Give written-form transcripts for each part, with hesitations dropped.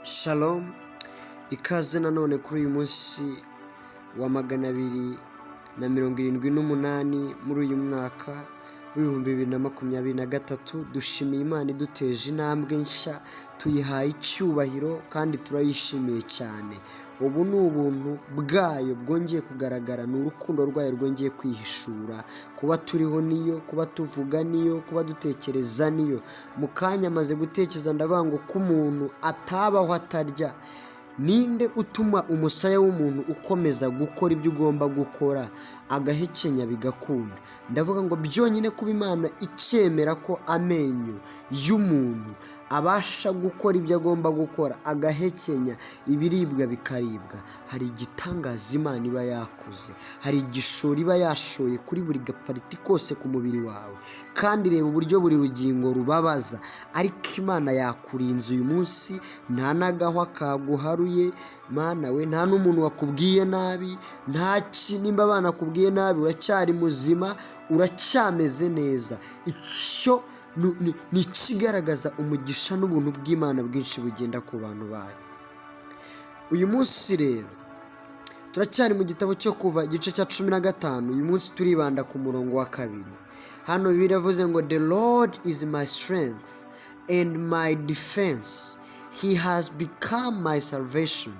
Shalom, ikaze nanone kuri uyu munsi wa 278 muri uyu mwaka w'2023. Dushimiye Imana iduteje intambwe nshya, tuyihaye icyubahiro kandi turayishimiye cyane. Ubu ni ubuntu bwayo bwongeye kugaragara, ni urukundo rwayo rwongeye kwihishura. Kuba turiho niyo, kuba tuvuga niyo, kuba dutekereza niyo. Mu kanya amaze gutekereza, ndavuga ngo ko umuntu atabaho atarya, ninde utuma umusaya w'umuntu ukomeza gukora ibyo ugomba gukora, agahekenya bigakunda? Ndavuga ngo byonyine kuba Imana icyemera ko amenyo y'umuntu abasha gukora ibyo agomba gukora, agahekenya, ibiribwa bikaribwa, hari igitangaza Imana iba yakoze, hari igishoro iba yashoye kuri buri gapariti kose ku mubiri wawe. Kandi reba uburyo buri rugingo rubabaza, ariko Imana yakurinze uyu munsi, nta n'agahwa kaguharuye. Mana we, nta n'umuntu wakubwiye nabi, nta nimba banakubwiye nabi uracyari muzima, uracyameze neza. Icyo ni ikigaragaza umugisha n'ubuntu bw'Imana bwinshi bugenda ku bantu bayo. Uyu munsi rero turacyari mu gitabo cyo Kuva, igice cya 15. Uyu munsi turibanda ku murongo wa 2. Hano biravuze ngo: "The Lord is my strength and my defense, he has become my salvation.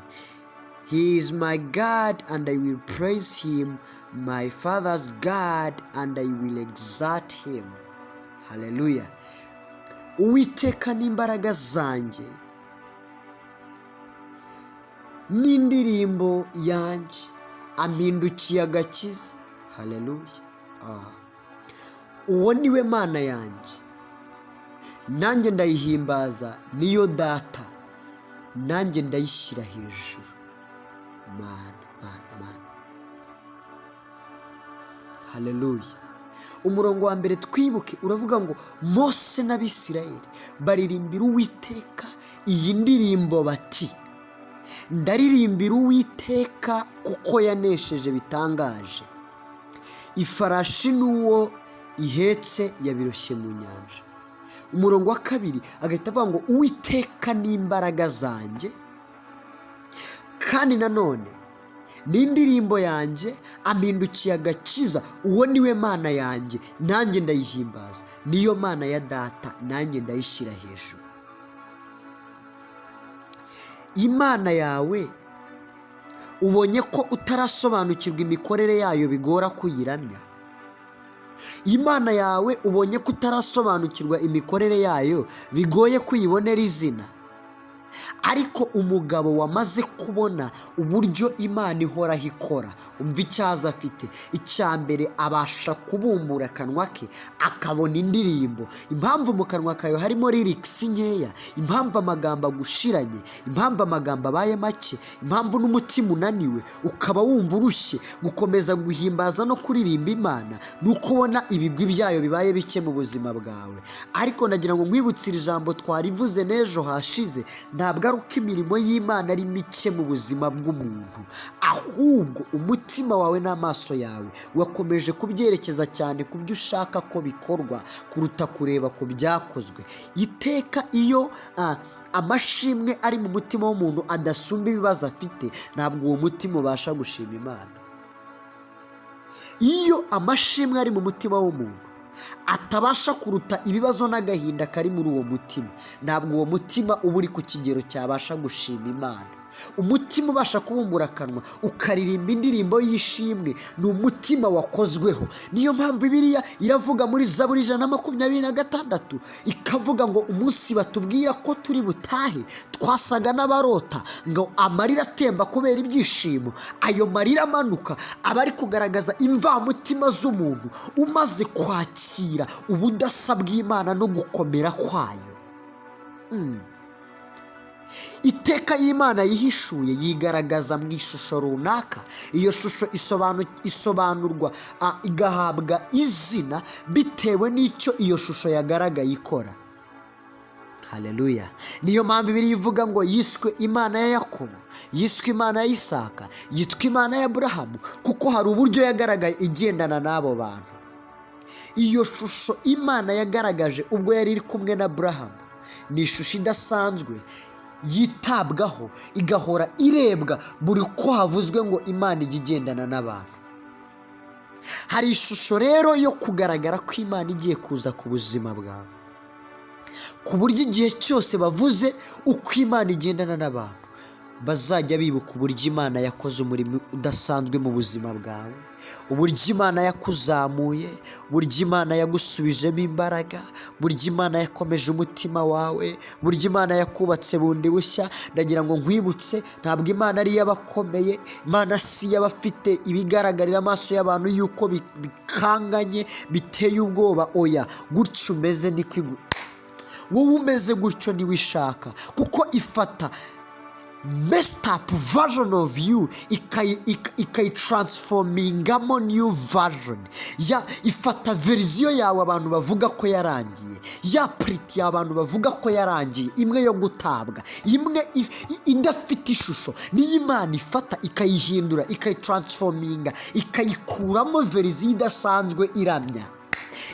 He is my God and I will praise him, my father's God and I will exalt him." Haleluya! Uwiteka n'imbaraga zanjye n'indirimbo yanjye, ampindukiye agakiza. Haleluya! Uwo niwe Mana yanjye, nanjye ndayihimbaza, niyo data, nanjye ndayishyira hejuru. Mana, Mana, Mana, haleluya! Umurongo wa mbere twibuke uravuga ngo Mose n'Abisirayeli baririmbira Uwiteka iyi ndirimbo bati: "Ndaririmbira Uwiteka kuko yanesheje bitangaje. Ifarashi n'uwo ihetse yabiroshye mu nyanja." Umurongo wa 2 agahita avuga ngo: "Uwiteka n'imbaraga zanjye, kandi nanone n'indirimbo yanjye, ampindukiye agakiza. Uwo niwe Mana yanjye, nanjye ndayihimbaza, niyo Mana ya data, nanjye ndayishyira hejuru." Imana yawe ubonye ko utarasobanukirwa imikorere yayo, bigora kuyiramya. Imana yawe ubonye ko utarasobanukirwa imikorere yayo, bigoye kuyibonera izina. Ariko umugabo wamaze kubona uburyo Imana ihoraho ikora, umva icyaza afite. Icya mbere, abasha kubumbura akanwa ke akabona indirimbo. Impamvu mu kanwa kawe harimo lyrics nkeya, impamvu amagambo agushiranye, impamvu amagambo abaye make, impamvu n'umutima unaniwe, ukaba wumva urushye gukomeza guhimbaza no kuririmba Imana, ni uko ubona ibigwi byayo bibaye bike mu buzima bwawe. Ariko nagira ngo nkwibutse iri jambo twarivuze n'ejo hashize: ntabwo ari uko imirimo y'Imana ari mike mu buzima bw'umuntu, ahubwo umutima wawe n'amaso yawe wakomeje kubyerekeza cyane ku byo ushaka ko bikorwa kuruta kureba ku byakozwe. Iteka iyo amashimwe ari mu mutima w'umuntu adasumba ibibazo afite, ntabwo uwo mutima ubasha gushima Imana. Iyo amashimwe ari mu mutima w'umuntu atabasha kuruta ibibazo n'agahinda kari muri uwo mutima, ntabwo uwo mutima uba uri ku kigero cyabasha gushima Imana. Umutima ubasha kubumbura akanwa ukaririmba indirimbo y'ishimwe ni umutima wakozweho. Niyo mpamvu Bibiliya iravuga muri Zaburi 126, ikavuga ngo umunsi batubwira ko turi butahe twasaga n'abarota, ngo amarira atemba kubera ibyishimo. Ayo marira amanuka aba ari kugaragaza imvamutima z'umuntu umaze kwakira ubudasa bw'Imana no gukomera kwayo. Iteka y'Imana yihishuye yigaragaza mu ishusho runaka. Iyo shusho isobanurwa, igahabwa izina bitewe n'icyo iyo shusho yagaragaye ikora. Haleluya! Niyo mpamvu Bibiliya ivuga ngo yiswe Imana ya Yakobo, yiswe Imana ya Isaka, yitwa Imana ya Aburahamu, kuko hari uburyo yagaragaye igendana n'abo bantu. Iyo shusho Imana yagaragaje ubwo yari iri kumwe na Aburahamu ni ishusho idasanzwe. Yitabwaho, igahora irebwa buri uko havuzwe ngo Imana ijya igendana n'abantu. Hari ishusho rero yo kugaragara ko Imana igiye kuza ku buzima bwawe, ku buryo igihe cyose bavuze uko Imana igendana n'abantu, bazajya bibuka uburyo Imana yakoze umurimo udasanzwe mu buzima bwawe, uburyo Imana yakuzamuye, uburyo Imana yagusubijemo imbaraga, uburyo Imana yakomeje umutima wawe, uburyo Imana yakubatse bundi bushya. Ndagira ngo nkwibutse, ntabwo Imana ari iy'abakomeye. Imana si iy'abafite ibigaragarira amaso y'abantu yuko bikanganye, biteye ubwoba. Oya, gutyo umeze niko wowe umeze gutyo niwe ishaka, kuko ifata messed up version of you ikayitransformingamo new version. Ya ifata version yawe abantu bavuga ko yarangiye, ya part yawe abantu bavuga ko yarangiye, imwe yo gutabwa, imwe idafite ishusho, niyo Imana ifata ikayihindura, ikayitransforminga, ikayikuramo version idasanzwe iramya.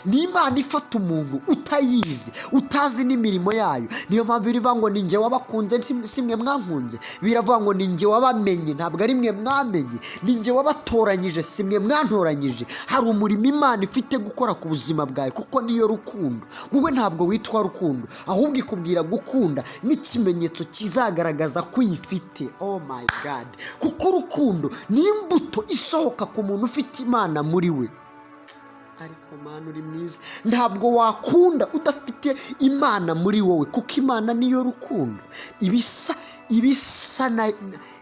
Ni Imana ifata umuntu utayizi, utazi n'imirimo yayo. Niyo mpamvu irivuga ngo ni njye wabakunze, si mwe mwankunze. Biravuga ngo ni njye wabamenye, ntabwo ari mwe mwamenye. Ni njye wabatoranyije, si mwe mwantoranyije. Hari umurimo Imana ifite gukora ku buzima bwawe, kuko niyo rukundo. Wowe ntabwo witwa rukundo, ahubwo ikubwira gukunda n'ikimenyetso kizagaragaza ko uyifite. Oh my God! Kuko urukundo ni imbuto isohoka ku muntu ufite Imana muri we. Ariko Mana, uri mwiza. Ntabwo wakunda udafite Imana muri wowe, kuko Imana niyo rukundo.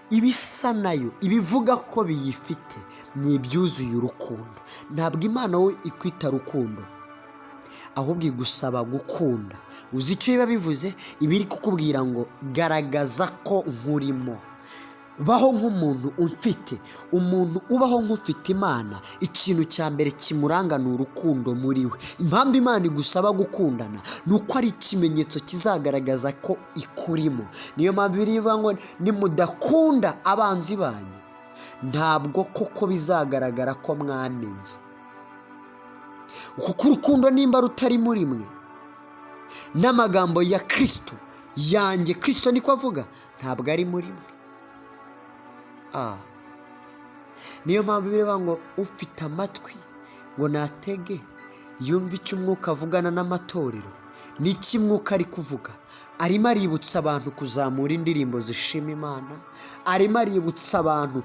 Ibisa nayo, ibivuga ko biyifite, ni ibyuzuye urukundo. Ntabwo Imana wowe ikwita rukundo, ahubwo igusaba gukunda. Uzi icyo biba bivuze? Iba iri kukubwira ngo garagaza ko nkurimo, baho nk'umuntu umfite. Umuntu ubaho nk'ufite Imana, ikintu cya mbere kimuranga ni urukundo muri we. Impamvu Imana igusaba gukundana ni uko ari ikimenyetso kizagaragaza ko ikurimo. Niyo mpamvu irivuga ngo nimudakunda abanzi banyu, ntabwo koko bizagaragara ko mwamenye, kuko urukundo nimba rutari muri mwe, n'amagambo ya Kirisito yanjye, Kirisito niko avuga, ntabwo ari muri mwe. Niyo mpamvu birivuga ngo ufite amatwi ngo natege yumve icyo Umwuka avugana n'amatorero. Ni iki Mwuka ari kuvuga? Arimo aributsa abantu kuzamura indirimbo zishima Imana, arimo aributsa abantu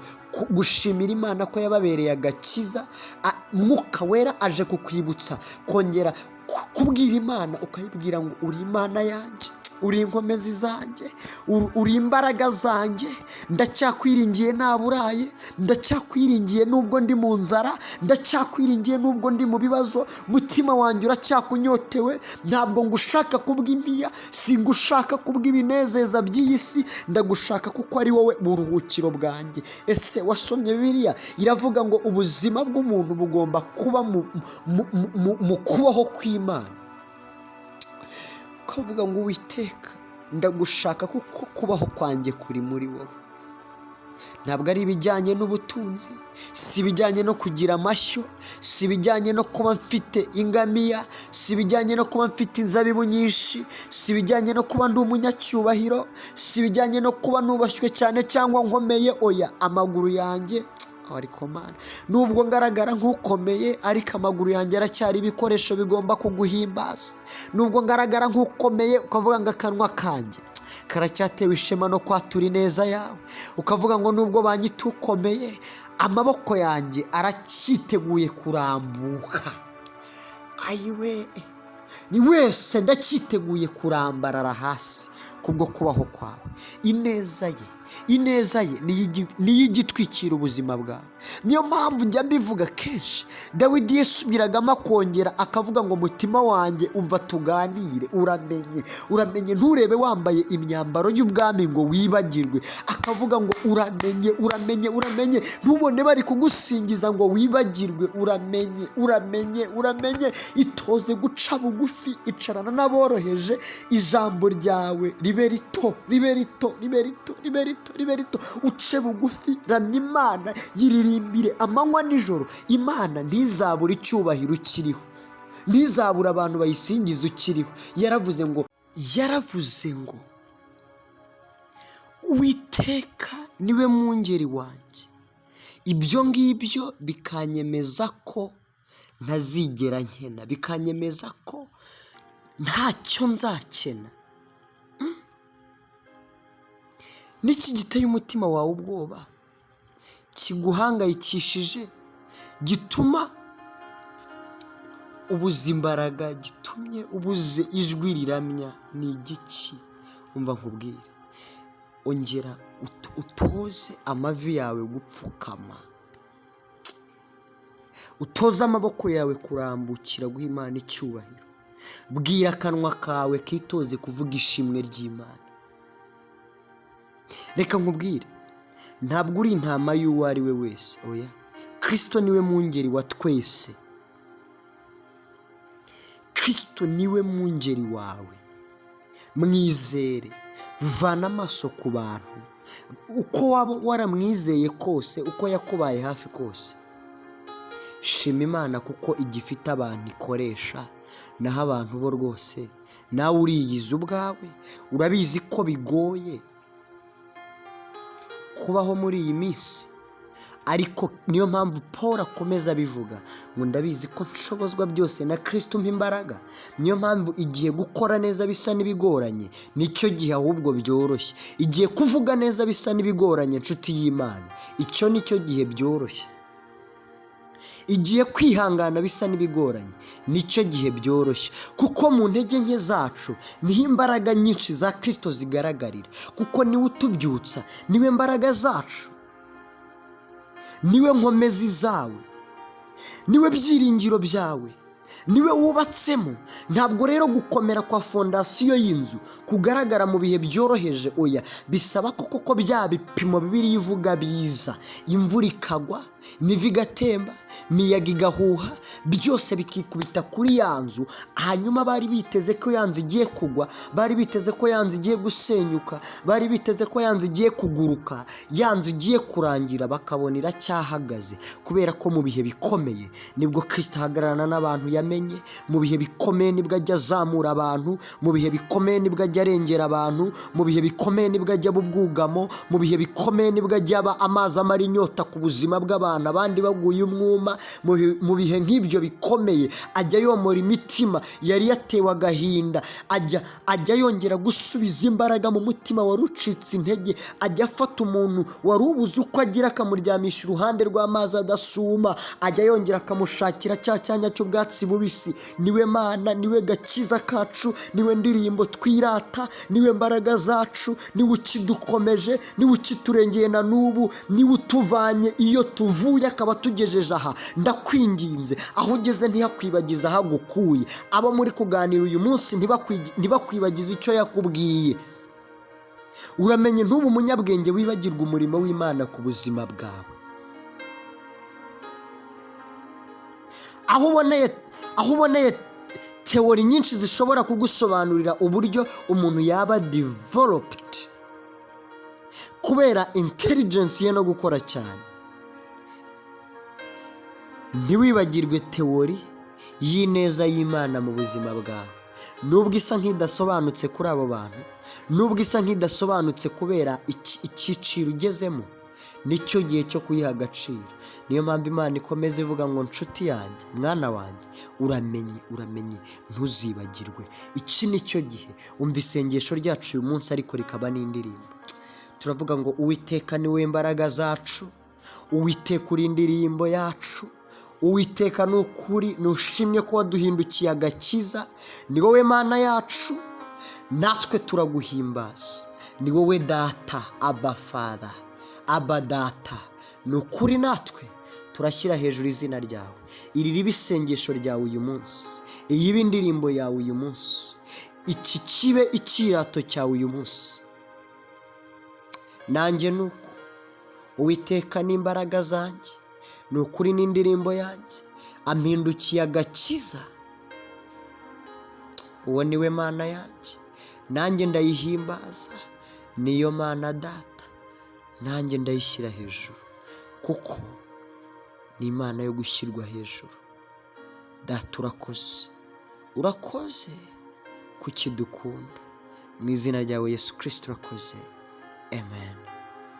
gushimira Imana ko yababereye agakiza. Mwuka Wera aje kukwibutsa kongera kubwira Imana, ukayibwira ngo uri Imana yanjye, uri inkomezi zanjye, uri imbaraga zanjye. Ndacyakwiringiye naburaye, ndacякwiringiye nubwo ndi mu nzara, ndacякwiringiye nubwo ndi mu bibazo. Mutima wanjye uracyakunyotewe. Ntabwo ngushaka kubw'impiya, singushaka kubw'ibinezeza by'iyi si, ndagushaka kuko ari wowe buruhukiro bwanjye. Ese wasomye Bibiliya? Iravuga ngo ubuzima bw'umuntu bugomba kuba mu kubaho kw'Imana. Ukavuga ngo Uwiteka, ndagushaka kuko kubaho kwanjye kuri muri wowe. Ntabwo ari ibijyanye n'ubutunzi, si ibijyanye no kugira amashyo, si ibijyanye no kuba mfite ingamiya, si ibijyanye no kuba mfite inzabibu nyinshi, si ibijyanye no kuba ndi umunyacyubahiro, si ibijyanye no kuba nubashywe cyane cyangwa nkomeye. Oya, amaguru yanjye, ariko Mana, nubwo ngaragara nk'ukomeye, ariko amaguru yanjye aracyari ibikoresho bigomba kuguhimbaza. Nubwo ngaragara nk'ukomeye, ukavuga ngo akanwa kanjye karacyatewe ishema no kwatura ineza yawe. Ukavuga ngo nubwo banyita ukomeye, amaboko yanjye aracyiteguye kurambuka. Ayiwe, ni wese ndacyiteguye kurambarara hasi kubwo kubaho kwawe. Ineza ye, ineza ye niyo ijya itwikira ubuzima bwawe. Niyo mpamvu njya mbivuga kenshi, Dawidi yisubiragamo akongera akavuga ngo mutima wanjye, umva tuganire, uramenye, uramenye, nturebe wambaye imyambaro y'ubwami ngo wibagirwe. Akavuga ngo uramenye, uramenye, uramenye, ntubone bari kugusingiza ngo wibagirwe. Uramenye, uramenye, uramenye, itoze guca bugufi, icarana n'aboroheje, ijambo ryawe ribe rito, ribe rito, ribe rito, ribe rito, ribe rito, uce bugufi, ramya Imana, yiririmbire amanywa nijoro. Imana ntizabure icyubahiro ukiriho, ntizabure abantu bayisingiza ukiriho. Yaravuze ngo, yaravuze ngo Uwiteka niwe mwungeri wanjye, ibyo ngibyo bikanyemeza ko ntazigera nkena, bikanyemeza ko ntacyo nzakena. N'iki giteye umutima wawe ubwoba, kiguhangayikishije, gituma ubuze imbaraga, gitumye ubuze ijwi riramya, ni igiki? Umva nkubwire, ongera utoze amavi yawe gupfukama, utoze amaboko yawe kurambukira guha Imana icyubahiro, bwira akanwa kawe kitoze kuvuga ishimwe ry'Imana. Reka nkubwire, ntabwo uri intama y'uwo ari we wese, oya, Kirisito niwe mwungeri wa twese, Kirisito niwe mwungeri wawe, mwizere, vana amaso ku bantu, uko waba waramwizeye kose, uko yakubaye hafi kose, shima Imana kuko igifite abantu ikoresha, naho abantu bo rwose nawe uriyizi ubwawe, urabizi ko bigoye kubaho muri iyi minsi, ariko niyo mpamvu Paul akomeza abivuga ngo ndabizi ko nshobozwa byose na Kirisito umpa imbaraga. Niyo mpamvu igihe gukora neza bisa n'ibigoranye, nicyo gihe ahubwo byoroshye. Igihe kuvuga neza bisa n'ibigoranye, nshuti y'Imana, icyo nicyo gihe byoroshye. Igihe kwihangana bisa n'ibigoranye, nicyo gihe byoroshye, kuko mu ntege nke zacu niho imbaraga nyinshi za Kirisito zigaragarira, kuko niwe utubyutsa, niwe mbaraga zacu, niwe nkomezi zawe, niwe byiringiro byawe, niwe wubatsemo. Ntabwo rero gukomera kwa fondasiyo y'inzu kugaragara mu bihe byoroheje, oya, bisaba ko koko bya bipimo Bibiliya ivuga biza, imvura ikagwa, imivu igatemba, imiyaga igahuha, byose bikikubita kuri ya nzu. Hanyuma bari biteze ko ya nzu igiye kugwa, bari biteze ko ya nzu igiye gusenyuka, bari biteze ko ya nzu igiye kuguruka, ya nzu igiye kurangira, bakabona iracyahagaze, kubera ko mu bihe bikomeye nibwo Kirisito ahagararana n'abantu yamenye, mu bihe bikomeye nibwo ajya azamura abantu, mu bihe bikomeye nibwo ajya arengera abantu, mu bihe bikomeye nibwo ajya aba ubwugamo, mu bihe bikomeye nibwo ajya aba amazi amara inyota ku buzima bw'abantu, abandi baguye umwuma. Mu bihe nk'ibyo bikomeye ajya yomora imitima yari yatewe agahinda, ajya yongera gusubiza imbaraga mu mutima wari ucitse intege, ajya afata umuntu wari ubuze uko agira akamuryamisha iruhande rw'amazi adasuma, ajya yongera akamushakira cya cyanya cy'ubwatsi bubisi. Niwe Mana, niwe gakiza kacu, niwe ndirimbo twirata, niwe mbaraga zacu, niwe ukidukomeje, niwe ukiturengeye na n'ubu, niwe utuvanye iyo tuvuye akaba atugejeje aha. Ndakwinginze, aho ugeze ntihakwibagize aho agukuye. Abo muri kuganira uyu munsi ntibakwibagize icyo yakubwiye. Uramenye ntube umunyabwenge wibagirwa umurimo w'Imana ku buzima bwawe. Aho uboneye teori nyinshi zishobora kugusobanurira uburyo umuntu yaba developed kubera intelligence ye no gukora cyane, ntiwibagirwe teori y'ineza y'Imana mu buzima bwawe. Nubwo isa nk'idasobanutse kuri abo bantu, nubwo isa nk'idasobanutse kubera icyiciro ugezemo, nicyo gihe cyo kuyiha agaciro. Niyo mpamvu Imana ikomeza ivuga ngo nshuti yanjye, mwana wanjye, uramenye, uramenye, ntuzibagirwe. Iki nicyo gihe. Umva isengesho ryacu uyu munsi, ariko rikaba n'indirimbo. Turavuga ngo Uwiteka niwe mbaraga zacu, Uwiteka uri indirimbo yacu, Uwiteka ni ukuri, nushimye ko waduhindukiye agakiza, ni wowe Mana yacu, natwe turaguhimbaza, ni wowe Data, Abba Father, Abba Data, ni ukuri natwe turashyira hejuru izina ryawe. Iri ribe isengesho ryawe uyu munsi, iyi ibe indirimbo yawe uyu munsi, iki kibe icyirato cyawe uyu munsi. Nanjye ni uko, Uwiteka ni imbaraga zanjye, ni ukuri n'indirimbo yanjye, ampindukiye agakiza, uwo niwe Mana yanjye, nanjye ndayihimbaza, niyo Mana Data, nanjye ndayishyira hejuru, kuko ni Imana yo gushyirwa hejuru. Data urakoze, urakoze kuki dukunda, mu izina ryawe Yesu Kristo urakoze, Amen.